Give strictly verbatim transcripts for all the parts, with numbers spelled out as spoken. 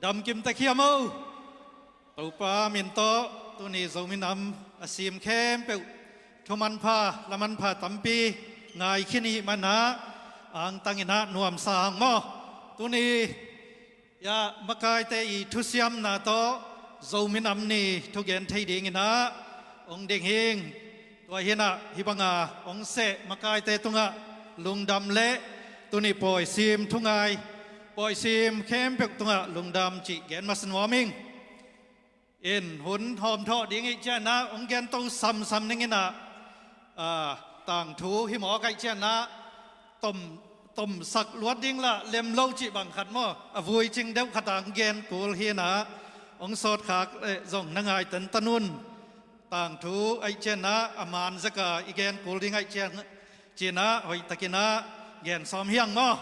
Damkim tek hiam o. Topa min tawh tuni Zomi nam a sim khempeuh thu manpha, la manpha tampi ngai khin i hih manah angtang inah nuamsa hang maw. Tuni ah makaite i thusiamna tawh Zomi nam ni thugen thei ding inah hong ding hing. Tua hinah hih banga hong seh makaite tungah lungdam le tuni pawisim thungai pawisim khempeuh tungah lungdam cih gen masa nuam ing. In hun hawmthawh ding ih cianah hong gen to samsam ning inah, ah, tangthu himawk aih cianah tom, tomsak luat ding lah lem lo cih bang khat maw, a vui cing deuh khat ah hong gen kul hinah hong sawtkhak le zong na ngai tantan un. Tangthu aih cianah a man zeka i gen kul ding aih cian, cinah hoihtakinah gen sawm hiang maw.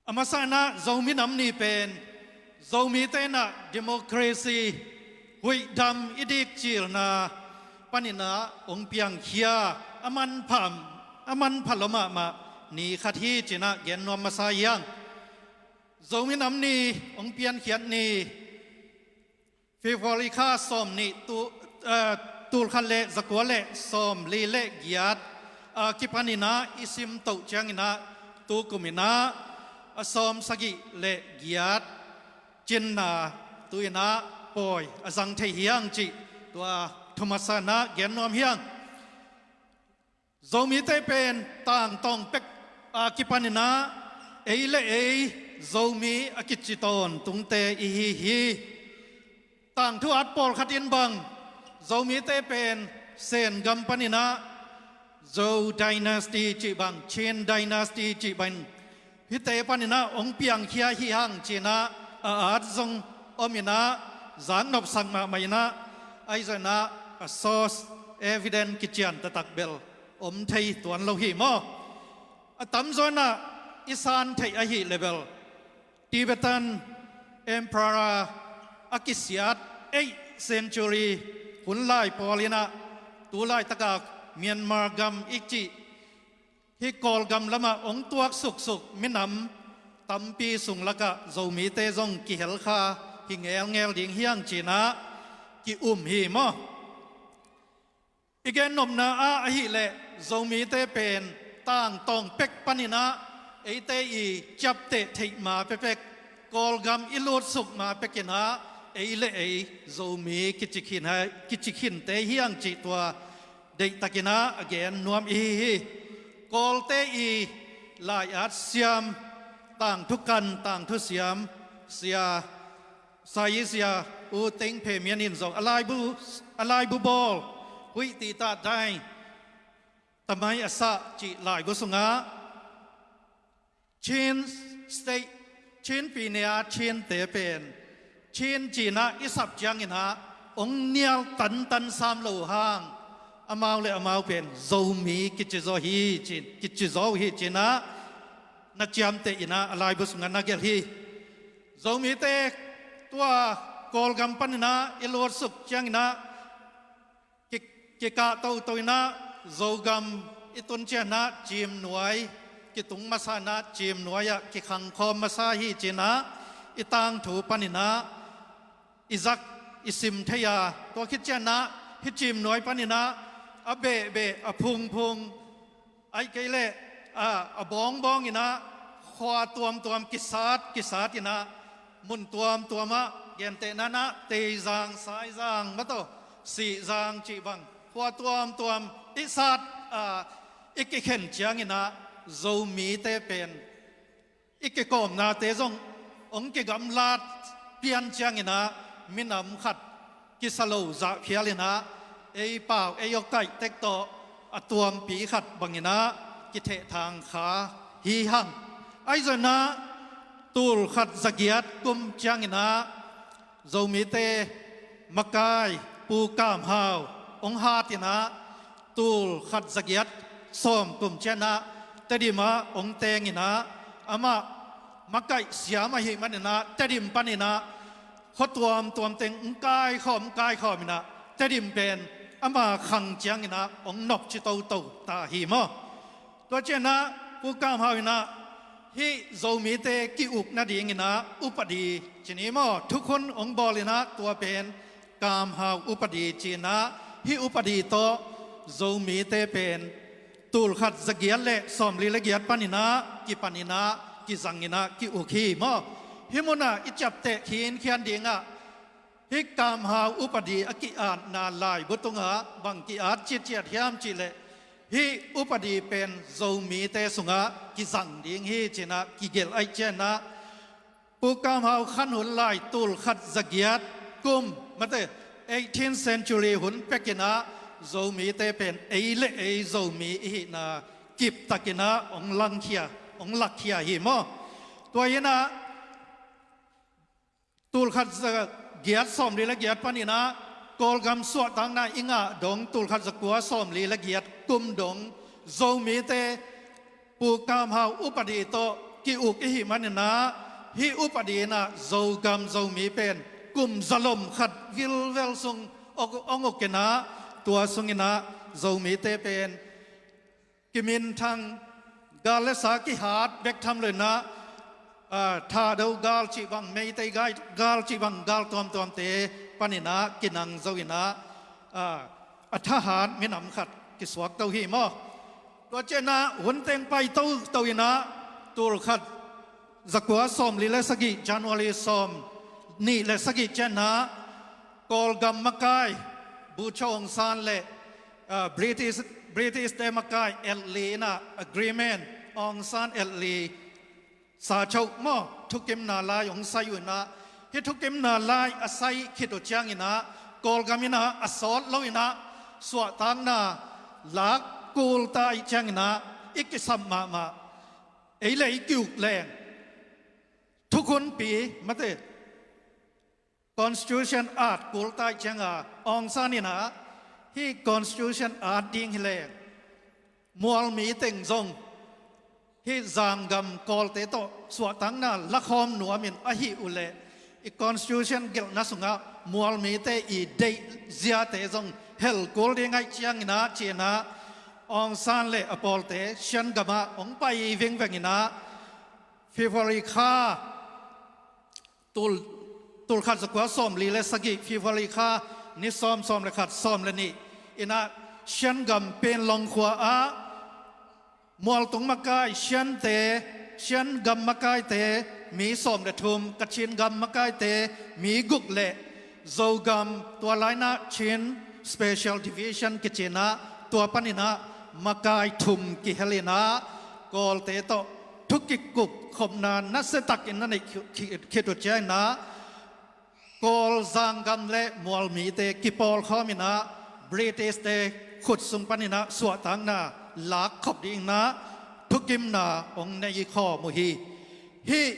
A masa inah Zomi nam ni pen Zomite inah democracy, huihdam i dikcilna paninah hong piangkhia a manpha, a manpha lua mahmah ni khat hi cinah gen nuam masa hiang. Zomi nam ni hong piankhiat ni February kha sawm nih tu, eh, tulkhat le zakua le sawm li le giat a kipaninah i sim toh cianginah tukum inah a sawm sagih le giat cinna tu inah pawi a zang thei hiang cih tua thumasa inah gen nuam hiang. Zomite pen tangtawng pek a kipaninah ei le ei Zomi a kici tawntungte i hi hi. Tangthu at pawlkhat in bang Zomite pen Sen gam paninah Zhou dynasty cih bang, Qin dynasty cih bang, hihte paninah hong piangkhia hi hang cinah a at zong om inah zaknopsak mahmah inah ahi zong inah a source evidence kician taktak bel om thei tuan lo hi maw. A tamzaw inah i san theih ahih le bel Tibetan Emperor a kisiat eighth century hun lai pawl inah tu laitaka Myanmar gam i cih hih Kawlgam lamah hong tuak suksuk minam tampi sung lakah Zomite zong kihelkha hi ngelngel ding hiang cinah ki-um hi maw. I gennopna ah ahih leh Zomite pen tangtawng pek paninah eite i ciapteh theih ma pekpek, Kawlgam i lutsuk ma pekinah ei le ei Zomi kici khin hai, kici khinte hiang cih tua deihtakinah a gen nuam i hi hi. Kawlte i lai-at siam, tangthu kan, tangthu siam, sia, Saizia U Teng Phe Mian in zong a laibu, a laibu bawl, Huih Ti Ta Dai, Tamai A Sah cih laibu sungah Chin State, Chin Pinia Chin te pen Chin cinah i sap cianginah hong nial tantan sam lo hang amau le amau pen Zomi kici zaw hi cin, kici zaw uh hi cinah na ciamteh inah a laibu sungah na gelh hi. Zomite tua Kawlgam paninah i lutsuk cianginah ki, kikah toto inah Zogam i tun cianah Cimnuai kitung masa inah Cimnuai ah kikhangkhawm masa hi cinah i tangthu paninah i zak i sim thei a, tua khit cianah hih Cimnuai paninah a behbeh, a phungphung, ahih kei leh a, a bawngbawng inah khua tuamtuam kisat kisat inah mun tuamtuamah gentehna inah Teizang, Saizang, mataw, Sihzang cih bang khua tuamtuam i sat a, i kikhen cianginah Zomite pen i kikawmnate zong hong kigamlat pian cianginah minam khat kisa lo zahphial inah ei pau ei awkaih tek tawh a tuampi khat banginah kithehthang kha hi hang. Ahi zong inah tulkhat zagiat kum cianginah Zomite makai Pu Kam Hau hong hat inah tulkhat zagiat sawmthum cianah Tedim ah hong teng inah amah makaih siam ahih maninah Tedim paninah khua tuamtuam teng hong kaikhawm, hong kaikhawm inah Tedim pen ama khang cianginah hong nopci toto ta hi maw. Tua cianah Pu Kam Hau inah Hih Zomite ki-uk nadingin ah upadi ci ni maw, thukhun hong bawl in ah, tua pen Kamhau upadi ci-in ah, hih upadi tawh Zomite pen tulkhat zagiat le sawmli le giat panin ah kipan in ah, kizang in ah ki-uk hi maw. Hih munah i ciapteh khinkhian dingah, hih Kamhau upadi a ki-atna laibu tungah bang ki-at citciat hiam cih leh, hih upadi pen Zomite sungah kizang ding hi ci-in ah kigelh ahih ciangin ah, Pu Kamhau khan hun lai tulkhat zagiat kum, mate, eighteenth century hun pekin ah Zomite pen ei le ei Zomi i hihna kiptakin ah hong langkhia, hong lakkhia hi maw. Tua hi-in ah tulkhat zagiat sawmli le giat panin ah Kawlgam suahtakna i ngah dong, tulkhat zakua sawmli le giat kum dong Zomite Pu Kamhau upadi tawh ki-uk i hih manin ah, hih upadi in ah Zogam Zomi pen kum zalom khat vilvel sung hong uk in ah, tua sungin ah Zomite pen kiminthang, gal le sa kihat bek tham lo-in ah, aa, Thado gal cih bang, Meitei gal, gal cih bang, gal tuamtuamte panin ah kinang zo in ah, aa, a thahat minam khat kisuak to hi maw. Tua ciangin ah hun teng pai toto in ah, tulkhat zakua sawmli le sagih, January sawmnih le sagih ciangin ah Kawlgam makai, Bogyoke Aung San le, ah, British, British te makai Attlee in ah agreement, Aung San Attlee sachoh maw, thukimna lai hong sai uh in ah, hih thukimna lai a sai khit uh ciangin ah Kawlgam in ah a sawt lo-in ah suahtakna lak kul ta ahih ciangin ah i kisam mahmah, ei le ei ki-uk leng, thukhunpi, mate, constitution at kul ta ahih ciangin ah Aung San in ah hih constitution at ding hi leng, mualmi teng zong hih Zanggam Kawlte tawh suahtakna lakhawm nuam in, ahih uh leh i constitution gelhna sungah mualmite i deih ziate zong hel kul ding ahih ciangin ah ci-in ah Aung San le a pawlte Shan gamah hong pai vingveng in ah, February kha, tul, tulkhat zakua sawmli le sagih February kha ni sawm, sawm le khat, sawm le nih in ah Shan gam Panglong khua ah mualtung makai Shante, Shan gam makaite mi sawm le thum, Kachin gam makaite mi guk le Zogam, tua lai-in ah Chin Special Division kici-in ah, tua panin ah makai thum kihel in ah Kawlte tawh thukikupkhopna nasiatakin na neih khit, khit, khit uh ciangin ah, Kawl, Zanggam le mualmite kipawlkhawm in ah British te khut sung panin ah suahtakna lakkhop dingin ah thukimna hong neikhawm uh hi. Hih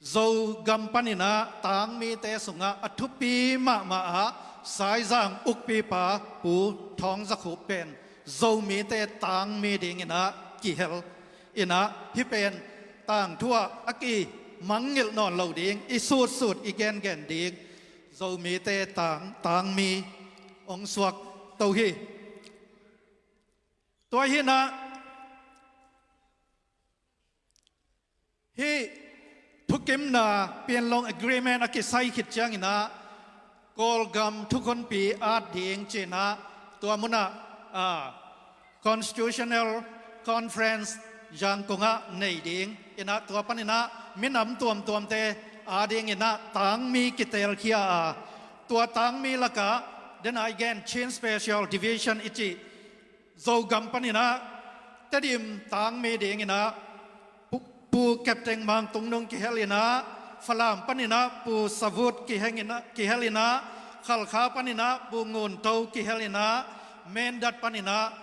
Zogam panin ah tangmite sungah a thupi mahmah ah Saizang ukpipa Pu Thawng Za Khup pen Zomite tangmi dingin ah kihel in ah, hih pen tangthu ah a kimangngilh nawn lo ding, i sutsut i gengen ding Zomite tang, tangmi hong suak to hi. Tua hi-in ah, hih thukimna Panglong Agreement a kisai khit ciangin ah Kawlgam thukhunpi at ding ci-in ah tua munah, ah, Constitutional Conference Yangon ah nei ding in ah, tua panin ah minam tuamtuamte adingin ah tangmi kiteelkhia a, tua tangmi lakah, den a i gen Chin Special Division i cih Zogam panin ah Tedim tangmi dingin ah Pu, Pu Captain Mang Tung Nung kihel in ah, Falam panin ah Pu Sa Vut kiheng in ah, kihel in ah, Khalkha panin ah Pu Ngun To kihel in ah, Mindat panin ah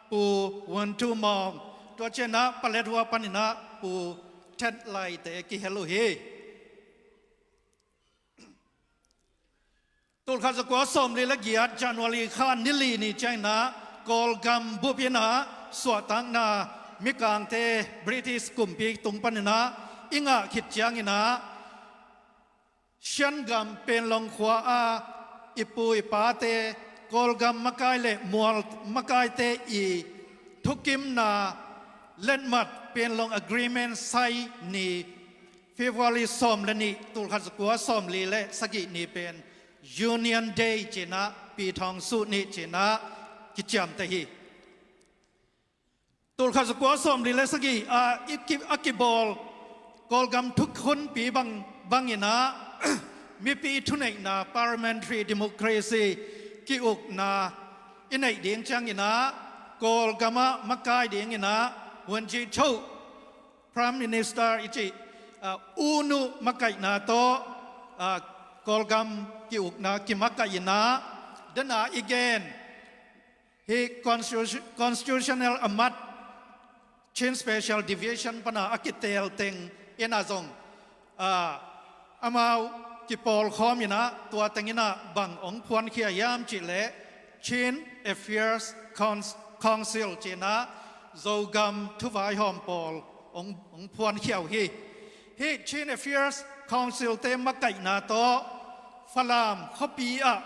Pu Wun Thu Maung, tua ciangin ah Paletwa panin ah Pu Thet Lai te kihel uh hi. Tulkhat zakua sawmli le giat January kha ni li ni ciangin ah Kawlgam bup in ah suahtakna mikangte British kumpi tung panin ah i ngah khit ciangin ah Shan gam Panglong khua ah i pu i pate, Kawlgam makai le mual makaite i thukimna Letmat Panglong Agreement sai ni, February sawm le nih, tulkhat zakua sawmli le sagih ni pen Union Day cinah, pithawng suh ni cinah kiciamteh hi. Tulkhat zakua sawmli le sagih a, i ki, a kibawl Kawlgam thukhunpi bang, banginah mipi thuneihna, parliamentary democracy, ki-ukna i neih ding cianginah Kawlgamah makai dinginah Wungyichoke Prime Minister i cih, ah, U Nu makaihna tawh, ah, Kawlgam ki-ukna kimakaih inah, dena i gen hih constitu-, constitutional amat Chin Special Division pana a kiteel teng inah zong, ah, amau kipawlkhawm inah tua tenginah bang hong phuankhia hiam cihleh Chin Affairs Coun-, Council cinah Zogam thuvaihawm pawl hong, hong phuankhiau hi. Hih Chin Affairs Council te makaihna tawh Falam khuapi ah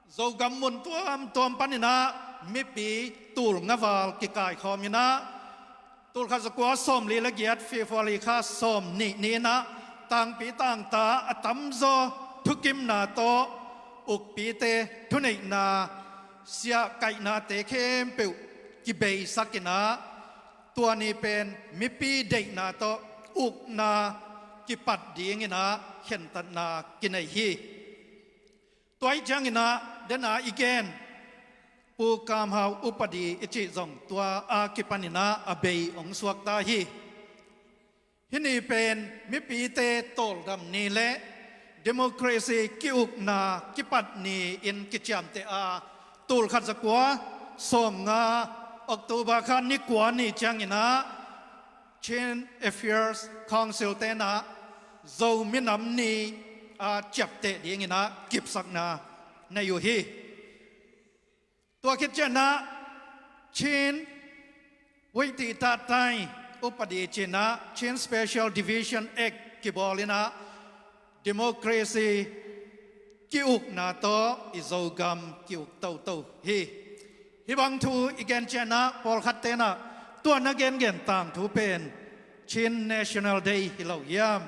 Zogam mun tuamtuam paninah mipi tul ngaval kikaikhawm inah, tulkhat zakua sawmli le giat February kha sawm nih ni inah tangpi tangta a tamzaw thukimna tawh ukpite thuneihna siahkaihnate khempeuh kibeisak inah, tua ni pen mipi deihna tawh ukna kipat dinginah khentatna kinei hi. Tua ih cianginah dena i gen Pu Kam Hau upadi i cih zong tua a kipaninah a bei hong suakta hi. Hih ni pen mipite tawldam ni le democracy ki-ukna kipat ni-in kiciamteh a, tulkhat zakua sawmnga October kha ni kua ni cianginah Chin Affairs Council tenah Zo minam ni a ciapteh dinginah kipsakna nei uh hi. Tua khit cianah Chin Weiti Tatai upadi cinah Chin Special Division Act kibawl inah democracy ki-ukna tawh i Zogam ki-uk toto hi. Hih bang thu i gen cianah pawlkhat tenah tua na gengen tangthu pen Chin National Day hi lo hiam?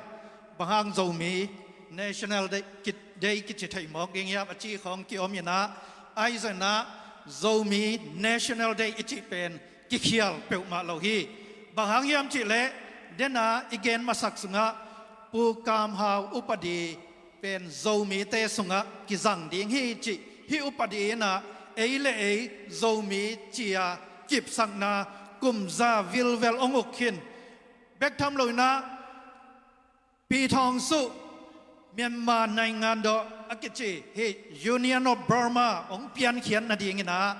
Bang hang Zomi National Day ki, Day kici thei mawk ding hiam a ci khawng kiom inah, ahi zongin ah Zomi National Day i cih pen kikhial peuhmah lo hi. Bang hang hiam cihleh dena i gen masak sungah Pu Kam Hau upadi pen Zomite sungah kizang ding hi cih hih upadi inah ei le ei Zomi ci-a kipsakna kumza vilvel hong uk khin. Bek tham lo inah Pi Thaung Suh Myanmar naingan dawh a kici hih Union of Burma hong piankhiat nadinginah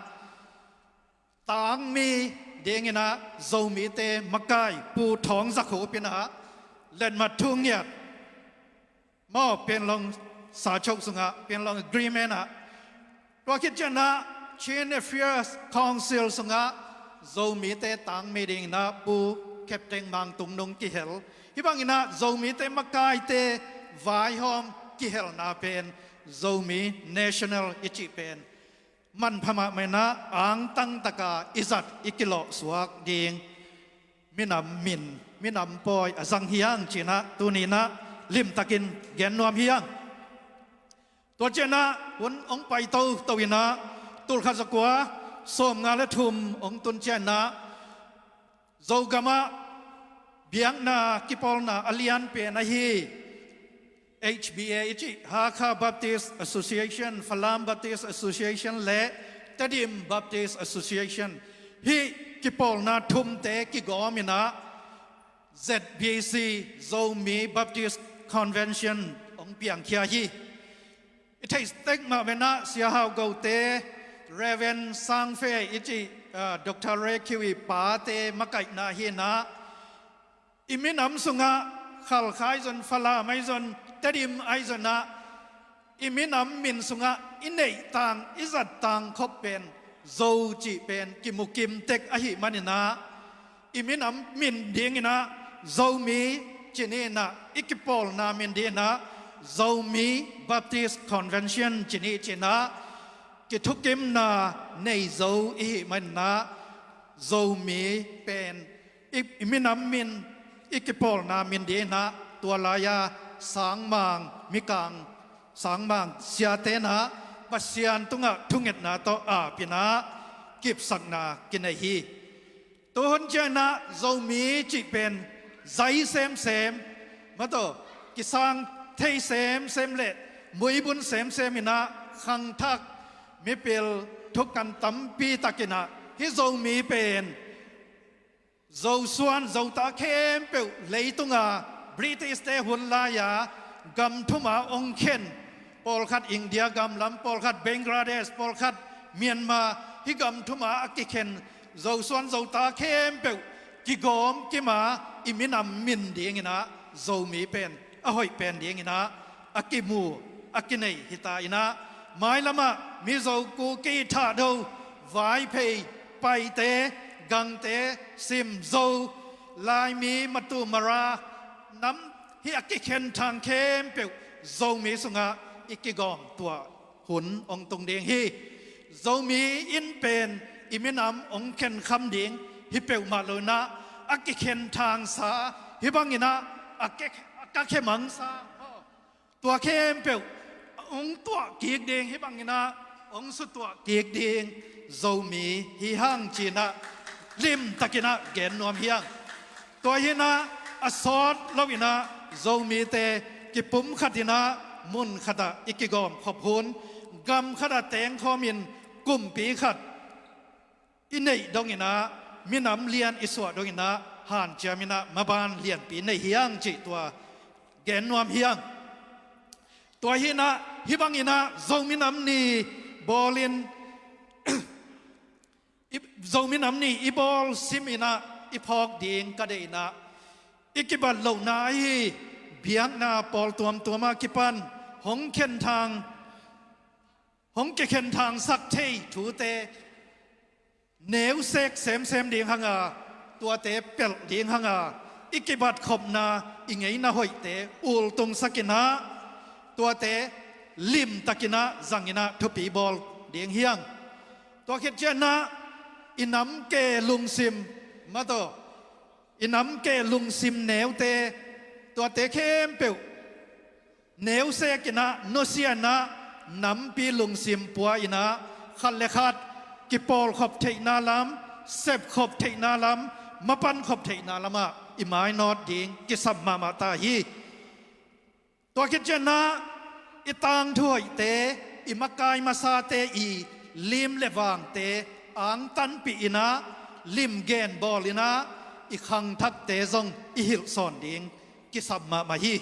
tangmi dinginah Zomite makai Pu Thawng Za Khup inah letmat thu ngiat maw, Panglong sachok sungah, Panglong Agreement ah, tua khit cianah Chin Affairs Council sungah Zomite tangmi dinginah Pu Captain Mang Tung Nung kihel. Hih banginah Zomite makaite vaihawm kihelna pen Zomi National i cih pen manpha mahmah inah angtang taka i zat i kilawhsuak ding minam min, minam pawi a zang hi hang cinah tuninah limtakin gen nuam hi hang. Tua cianah hun hong pai toto inah tulkhat zakua sawmnga le thum hong tun cianah Zogamah biakna kipawlna a lianpen ahi H B A i cih Hakha Baptist Association, Falam Baptist Association le Tedim Baptist Association, hih kipawlna thumte kigawm inah Z B C, Zomi Baptist Convention hong piangkhia hi. I theih tek mah benah Sia Hau Go te, Reverend Sang Fe i cih, ah, Doctor Ray Kiu i pate makaihna hi inah i minam sungah Khalkha ahi zong, Falam ahi zong, Tedim ahi zongah i minam min sungah i neih tang, i zat tang khop pen Zo cih pen kimukim tek ahih maninah i minam min dinginah Zomi ci ni inah, i kipawlna min dinginah Zomi Baptist Convention ci ni cinah kithukimna nei zo i hih maninah Zomi pen i, i minam min, i kipawlna min dingin ah tua lai-a sangmang, mikang sangmang siate in ah Pasian tungah thungetna tawh aapin ah kipsakna kinei hi. Tuhun ciangin ah Zomi cih pen zai semsem, mataw, kisang thei semsem le muibun semsem in ah khangthak mipil thukan tampi takin ah hih Zomi pen Zosuan Zota khempeuh leitunga British-te hun lai-a gam thum a hong khen, pawlkhat India gam lam, pawlkhat Bangladesh, pawlkhat Myanmar, hih gam thum a a kikhen Zosuan Zota khempeuh kigawm kim a, i minam min dingin ah Zomi pen a hoih pen dingin ah a kimu, a kinei hi ta in ah, mailamah Mizo, Kuki, Thado, Vaiphei, Paite, Gangte, Sim, Zo, Laimi, Matu, Mara, nam hih a kikhen thang khempeuh Zomi sungah i kigawm tuah hun hong tung ding hi. Zomi in pen i minam hong khenkham ding hi peuhmah lo in ah, a kikhen thangsa, hih bangin ah a ke-, a ka khe mangsa, tua khempeuh hong tuah kik ding, hih bangin ah hong sutuah kik ding Zomi hi hang ci-in ah limtakin ah gen nuam hi hang. Tua hi in ah a sawt lo in ah Zomite kipumkhat in ah mun khatah i kigawmkhop hun, gam khatah tengkhawmin kumpi khat i neih dongin ah, minam lian i suah dongin ah hanciam in ah maban lianpi nei hi hang cih tua gen nuam hi hang. Tua hi in ah hih bangin ah Zomi Nam Ni bawlin, i, Zomi Nam Ni i bawl simin ah i phawk ding ka deih in ah, i kibat lohna ahi biakna pawl tuamtuam a kipan hong khen thang, hong kikhen thangsak thei thute neusek semsem ding hang a, tuate pelh ding hang a, i kibatkhopna, i ngeina hoihte ultungsakin ah, tuate limtakin ah zangin ah thupi bawl ding hi hang. Tua khit ciangin ah i namke lungsim, mataw, i namke lungsim neute, tuate khempeuh neusekin ah, nusia in ah, nampi lungsim pua in ah, khat le khat kipawlkhop theihna lam, sepkhop theihna lam, mapankhop theihna lamah i mainawt ding kisam mahmah ta hi. Tua khit ciangin ah i tangthu hoihte, i makai masate i lim le vangte angtanpih in ah, limgen bawl in ah, i khangthakte zong i hilhsawn ding kisam mahmah hi.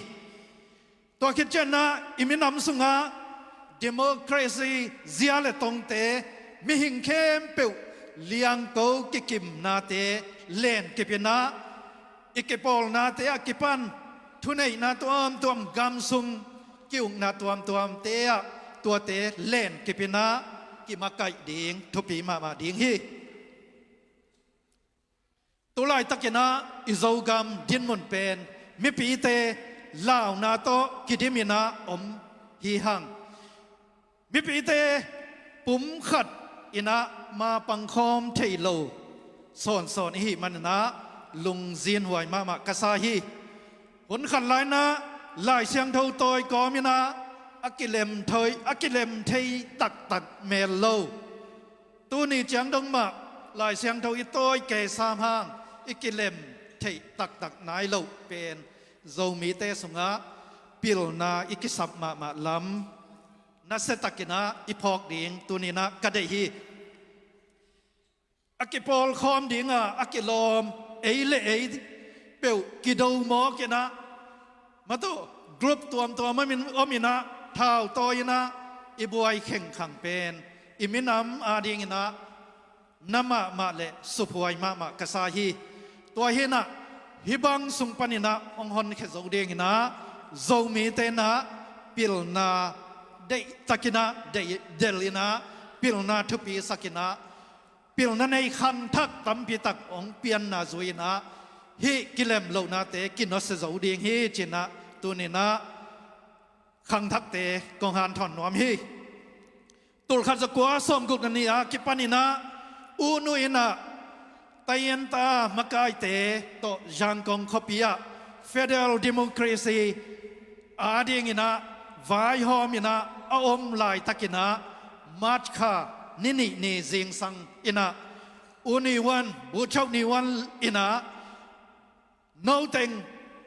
Tua khit ciangin ah i minam sungah democracy zia le tongte, mihing khempeuh liangko kikimnate lenkip in ah, i kipawlnate a kipan thuneihna tuamtuam, gam sung ki-ukna tuamtuamte ah tuate lenkip in ah kimakaih ding thupi mahmah ding hi. Tu laitakin ah i Zogam dinmun pen mipite launa tawh kidim in ah om hi hang. Mipite pumkhat in ah ma pangkhawm thei lo sawnsawn i hih manin ah lungzinhuai mahmah ka sa hi. Hun khat lai-in ah Lai Siangtho tawi kawmin ah a kilem thei, a kilem thei taktak mel lo. Tuni ciang dong mah Lai Siangtho i tawi kei sam hang, i kilem theih taktak nai loh pen Zomite sungah pilna i kisap mahmah lam nasiatakin ah i phawk ding tuni-in ah ka deih hi. A kipawlkhawm ding a, a kilawm, ei le ei peuh kido mawk in ah, mataw, group tuamtuam om in, om in ah, thau tawi in ah i buai khengkhang pen i minam adingin ah na mahmah le suphuai mahmah ka sa hi. Tua hi in ah, hih bang sung panin ah hong honkhia zo dingin ah, Zomite in ah pilna deihtakin ah, deih, delh in ah, pilna thupisak in ah, pilna nei khangthak tampi tak hong pianna zui in ah, hih kilem lohnate kinusia zo ding hi ci-in ah tuni-in ah khangthakte kong hanthawn nuam hi. Tulkhat zakua sawmguk na ni a kipan in ah, U Nu in ah Tayanta makaite tawh Zangkong khuapi ah federal democracy adingin ah vaihawmin ah a om laitakin ah March kha ni nih ni zingsang in ah U Ne Win, Bogyoke Ne Win in ah noteng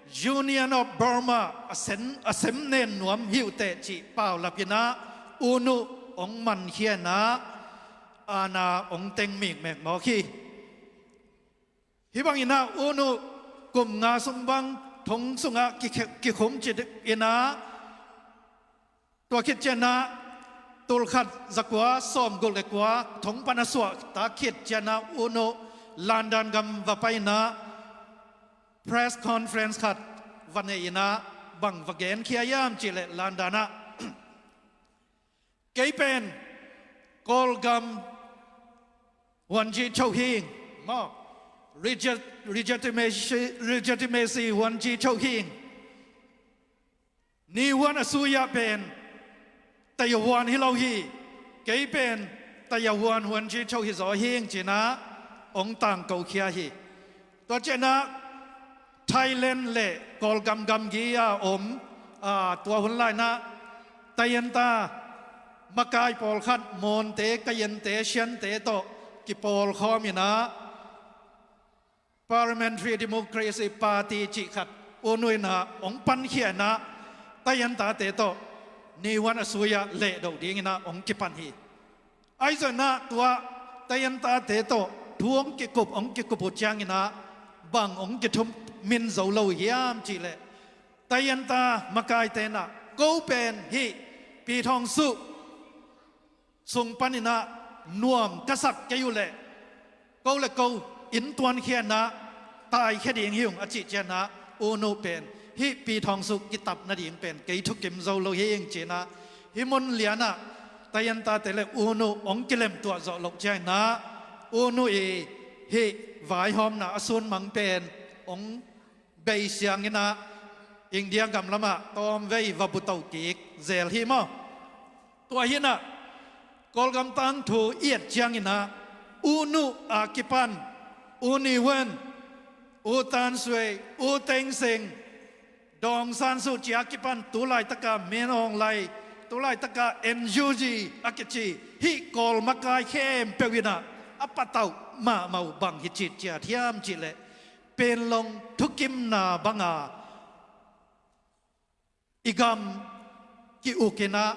Union of Burma a sem, a sem nen nuam hi uh teh cih paulapin ah U Nu hong mankhia in ah aana hong teng mikmek mawk hi. Hih bangin ah U Nu kum nga sung bang thong sungah kikhe-, kikhum cih in ah, tua khit ciangin ah tulkhat zakua sawmguk le kua thong pan a suahtak khit ciangin ah U Nu London gam va pai in ah press conference khat va nei in ah bang va genkhia hiam cih leh London ah, kei pen Kawlgam Wangchuck hi ing maw, legit-, legitimacy, legitimacy Wangchuck hi ing. Ne Win a sui-ah pen Tayawuan hi lo hi. Kei pen Tayawuan Wangchuck hi zaw hi ing ci-in ah hong tangkokhia hi. Tua ciangin ah Thailand le Kawlgam gamgi a om, aa, tua hun lai-in ah Tayanta makai pawlkhat Monte, Kayente, Shante tawh kipawlkhawmin ah Parliamentary Democracy Party cih khat U Nu in ah hong pankhia in ah Tayantate tawh Ne Win a sui-ah lehdoh dingin ah hong kipan hi. Ahi zongin ah tua Tayantate tawh thu hong kikup, hong kikup uh ciangin ah bang hong kithumin zo lo hiam cih leh Tayanta makaite in ah ko pen hih Pyidaungsu sung panin ah nuam ka sak kei uh leh ko le ko inn tuankhia in ah taikhia ding hi ung a cih ciangin ah U Nu pen hih Pyidaungsu kitap nading pen kei thukim zo lo hi ing ci-in ah hih mun lian ah Tayantate le U Nu hong kilemtuah zawh loh ciangin ah U Nu i hih vaihawmna a sunmang pen hong beisiangin ah India gam lamah tawmvei va buto kik zel hi maw. Tua hi-in ah Kawlgam tangthu i et ciangin ah U Nu a kipan U Ne Win, U Than Shwe, U Thein Sein, Daw Aung San Suu Kyi a kipan tu laitaka Min Aung Hlaing, tu laitaka N U G a kici hih Kawl makai khempeuh in ah a patauh mahmah uh bang hi citciat hiam cih leh Panglong thukimna banga i gam ki-ukin ah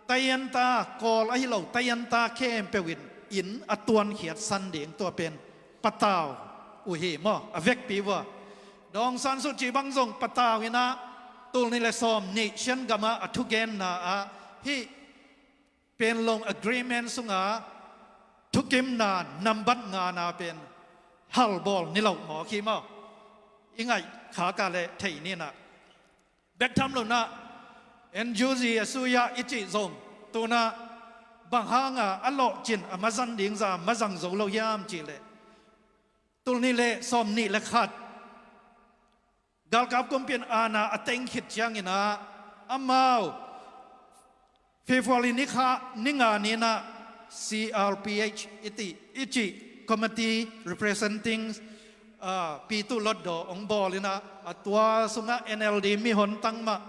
Tayanta, Kawl ahi lo Tayanta khempeuh in inn a tuankhiatsan ding tua pen patau uh hi maw, a vekpi uh a. Daw Aung San Suu Kyi bang zong patau in ah tul nih le sawm nih Shan gam ah a thugenna ah hih Panglong Agreement sungah thukimna nambat ngana pen halbawl ni lo mawk hi maw. I ngaih khak a leh thei ni in ah. Bek tham lo in ah N U G a sui-ah i cih zong tu-in ah bang hanga a lawhcin a mazang ding zah mazang zo lo hiam cih leh tul nih le sawm nih le khat galkap kumpi in aana a teng khit ciangin ah amau February ni kha, ni nga ni-in ah C R P H i cih, i cih Committee Representing, ah, Pyithu Hluttaw hong bawl in ah a tua sungah N L D mihon tang mah,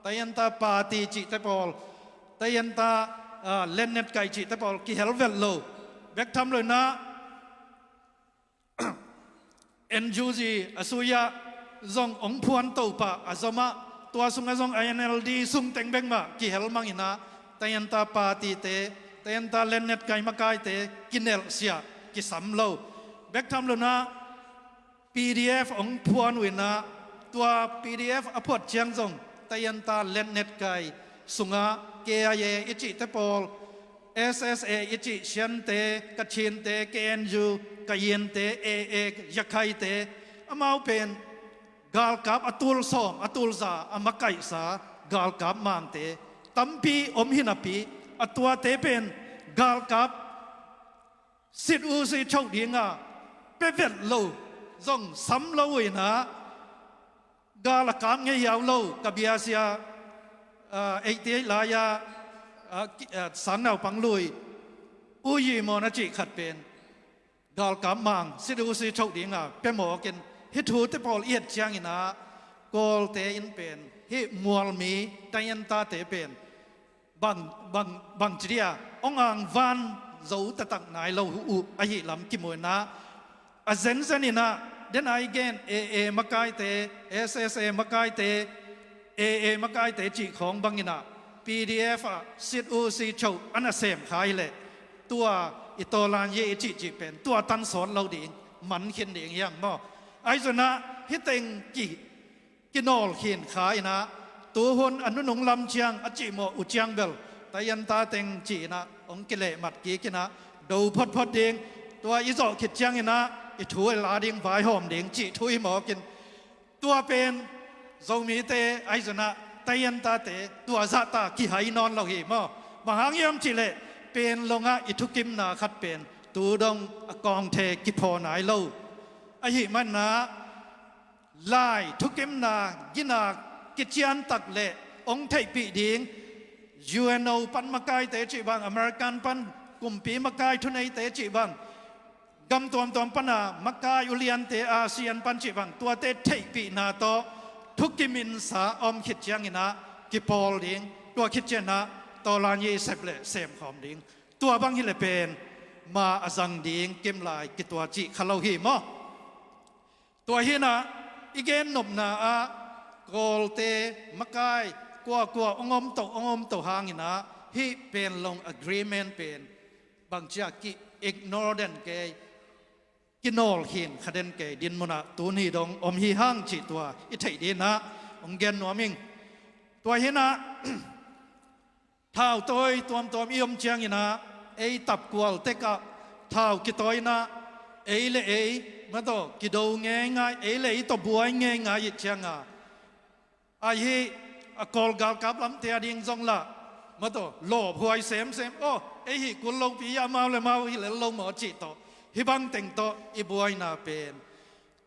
Tayanta Party cihte pawl, Tayanta, ah, Lynnet Kai cihte pawl kihel vet lo. Bek tham lo in ah N U G a sui-ah zong hong phuanto pah a zom ah tua sungah zong I N L D sung teng bek mah kihel mang in ah Tayanta Party-te, Tayanta Lynnet Kai makaite kinelhsiah kisam lo. Bek tham lo in ah P D F hong phuan uh in ah tua P D F a phuat ciang zong Tayanta Lynnet Kai sungah K I A i cihte pawl, S S A i cih Shante, Kachinte, K N U, Kayinte, A A, Yakhaite, amau pen galkap a tul sawm a tul za a makaihsa galkap mangte tampi om hi napi a tuate pen galkap sit uh si choh dinga pia vet lo zong sam lo uh in ah gal a kap ngei hiau lo ka biasia, ah, eighty eight lai-a, ah, ki-, ah, sang naupang lui U Yi Mawn a cih khat pen galkap mang, sidusi choh dinga pia mawkin, hih thute pawl i et ciangin ah, Kawlte in pen, hih mualmi, taientate pen bang, bang, bang ci dia, ong angvan zo taktak nai lo uh ahih lam kimu in ah, a zenzen in ah, den a i gen A A makaite, S S A makaite, A A makaite cih khawng bangin ah, P D F ah sidusi choh a na sem kha hi leh, tua i Tawlan Ye i cihcih pen tua tan sawt lo ding, man khin ding hi hang maw. Ahi zongin ah hih teng ki, kinawl khin kha in ah, tuhun a nunung lam ciang a cihmawh uh ciang bel, taienta teng ci in ah ong kilehmat kik in ah, do photphot ding, tua i zawh khit ciangin ah i thu i la ding, vaihawm ding cih thu hi mawkin, tua pen Zomite ahi zongin ah, taientate tua zahta kihai nawn lo hi maw. Bang hang hiam cih leh, Panglong ah i thukimna khat pen tu dong a kawngthe kiphaw nai lo. Ahih manin ah, lai thukimna gina kician tak leh ong theihpih ding, U N O pan makaite cih bang, American pan kumpi makai thuneite cih bang, gam tuamtuam pana makai uliante, ASEAN pan cih bang, tuate theihpihna tawh thukiminsa om khit ciangin ah kipawl ding, tua khit ciangin ah Tawlan Ye sep leh sem khawm ding. Tua bang hi leh pen ma a zang ding kimlai kitua cih kha lo hi maw. Tua hi in ah, i gennopna ah Kawlte makai kuakua ong om toh, ong om toh hangin ah, hih Panglong Agreement pen bangci a ki-ignore den kei, kinawl khin kha den kei dinmun ah tuni dong om hi hang cih tua i theih ding in ah ong gen nuam ing. Tua hi in ah, thau tawi tuamtuam i om ciangin ah, ei tapkual tek ah thau kitawi in ah, ei le ei, mataw, kido ngeingai, ei le ei tawh buai ngeingai i hih ciang a, ahi, a Kawl galkap lamte a ding zong lah, mataw, lawphuai semsem, aw, ei hih kul lopi a, amau le amau hi lel lo maw cih tawh, hih bang teng tawh i buaina pen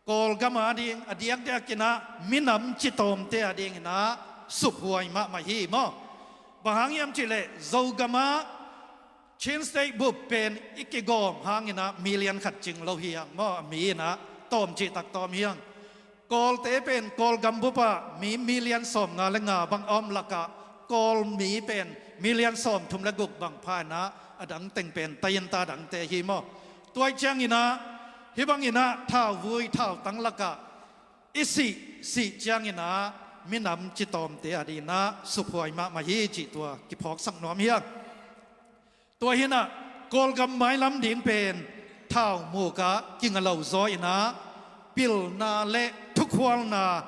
Kawlgam a ding, a diakdiak in ah minam citawmte a ding in ah suphuai mahmah hi maw. Bang hang hiam cih leh, Zogam ah Chin State bup pen i kigawm hangin ah million khat cing lo hi hang maw, a mi in ah tawm cih tak tawm hi hang. Kawlte pen Kawlgam bup ah mi million sawmnga le nga bang a om lakah, Kawl mi pen million sawmthum le guk bang pha in ah, a dang teng pen taienta dangte hi maw. Tua ahih ciangin ah, hih bangin ah thauvui thautang lakah i sih, sih ciangin ah minam citawmte a ding in ah suphuai mahmah hi cih tua kiphawksak nuam hi hang. Tua hi in ah, Kawlgam mailam ding pen thaumuk ah kinga lo zaw in ah, pilna le thukhualna,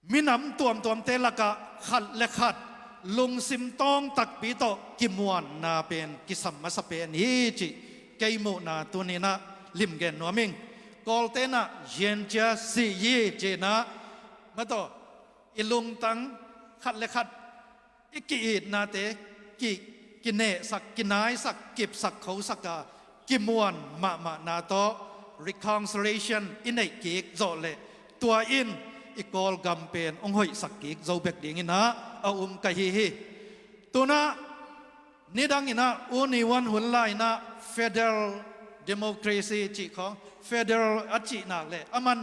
minam tuamtuamte lakah khat le khat lungsim tawng takpi tawh kimuanna pen kisam masa pen hi cih kei muhna tuni in ah limgen nuam ing. Kawlte in ah, Yen Cia Si Yi ci in ah, mataw, i lungtang khat le khat, i ki-itnate ki, kinehsak, kinaisak, kipsak khosak a, kimuan mahmahna tawh reconciliation i neih kik zawh leh, tua in i Kawlgam pen hong hoihsak kik zo bek ding in ah a um ka hi hi. Tu in ah, nidang in ah, U Ne Win hun lai in ah federal democracy cih khawng, federal a cih nak leh, aman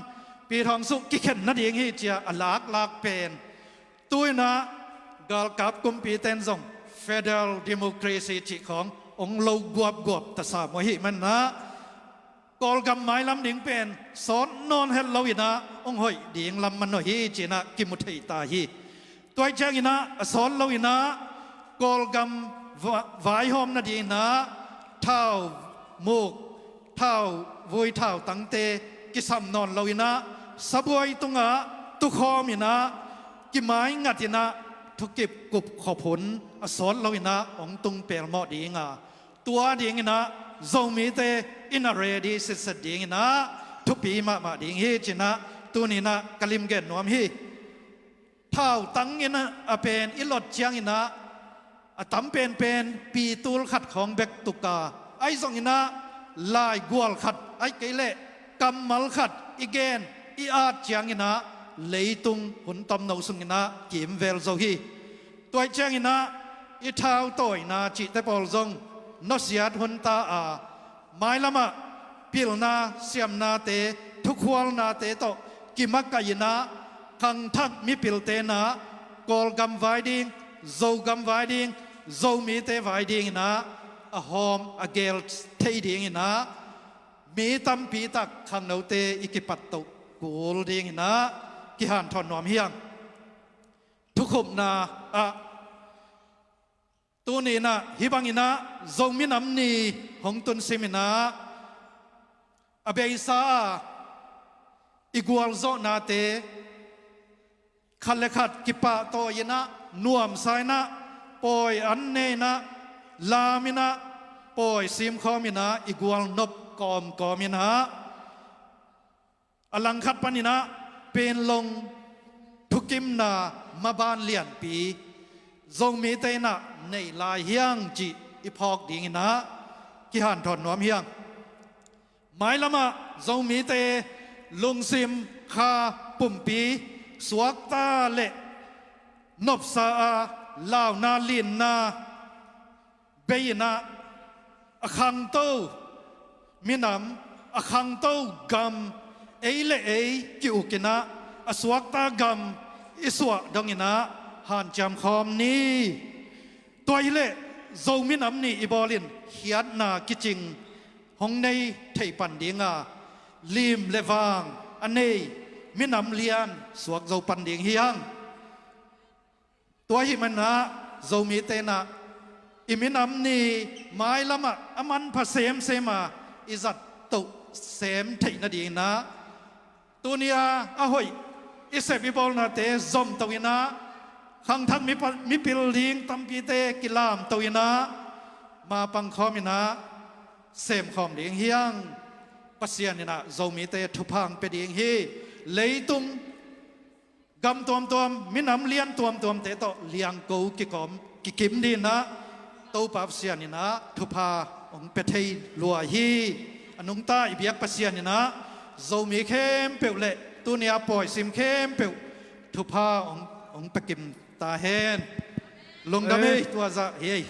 Pi Thaung Suh kikhen nading hi ci a a laklak pen, tu in ah galkap kumpite in zong federal democracy cih khawng hong lo guapguap tasa maw, ahih manin ah Kawlgam mailam ding pen sawt nawn het lo in ah hong hoih ding lam man uh hi ci in ah kimu thei ta hi. Tua ahih ciangin ah a sawt lo in ah Kawlgam va-, vaihawm nading in ah thaumuk, thauvui thautangte kisam nawn lo in ah, sabuai tungah tukhawm in ah, kimaingat in ah, thukip kupkhop hun a sawt lo in ah hong tung pelmawh ding a, tua ding in ah Zomite in ah ready sitset ding in ah thupi mahmah ding hi ci in ah tuni in ah ka limgen nuam hi. Thautang in ah a pen i lot ciangin ah, a tam penpen pi tul khat khawng bek tuk a, ahi zongin ah laigual khat, ahih kei leh kammal khat i gen, i at ciangin ah leitung hun tomno sungin ah kimvel zo hi. Tua ahih ciangin ah i thautawina cihte pawl zong nusiat hun ta a, Mailamah pilna siamnate, thukhualnate tawh kimakaih inah, khangthak mipilte inah, Kawlgam vai ding, Zogam vai ding, Zomite vai ding inah, a hawm a gel thei ding inah, mi tampi tak khangnote i kipat toh kul ding inah kihanthawn nuam hi hang. Thukhupna ah, tuni inah hih bang inah Zomi Nam Ni hong tunsim inah, a beisa a i gualzawhnate khat le khat kipahtawi inah, nuamsa inah, pawi an ne inah, lam inah, pawi simkhawm inah, i gualnop kawmkawm inah, a langkhat pan inah Panglong thukimna maban lianpi Zomite inah nei lai hi hang cih i phawk ding inah kihanthawn nuam hi hang. Mailamah Zomite lungsim, kha, pumpi, suakta le nopsa a launa, linna bei inah, a khangto minam, a khangto gam, ei le ei ki-uk inah, a suakta gam i suah dong inah hanciam khawm ni. Tua hileh Zomi Nam Ni i bawl in khiatna kicing hong nei thei pan ding a, lim le vang a nei minam lian suak zo pan ding hi hang. Tua ahih maninah Zomite inah i minam ni mailamah a manpha semsem a i zat toh sem theih nading inah, tuni a a hoih i sep i bawlnate zomto inah, khangthak mipa-, mipil ding tampite kilamto inah, mapang khawm inah, sem khawm ding hi hang. Pasian inah Zomite thupha hong pia ding hi. Leitung gam tuamtuam, minam lian tuamtuamte tawh liangko kikawm, kikim ding inah Topa Pasian inah thupha hong pia thei lua hi. A nungta i biak Pasian inah Zomi khempeuh le tuni a pawi sim khempeuh thupha hong, hong pia kim ta hen. Lungdam ei, tua zah hi ei.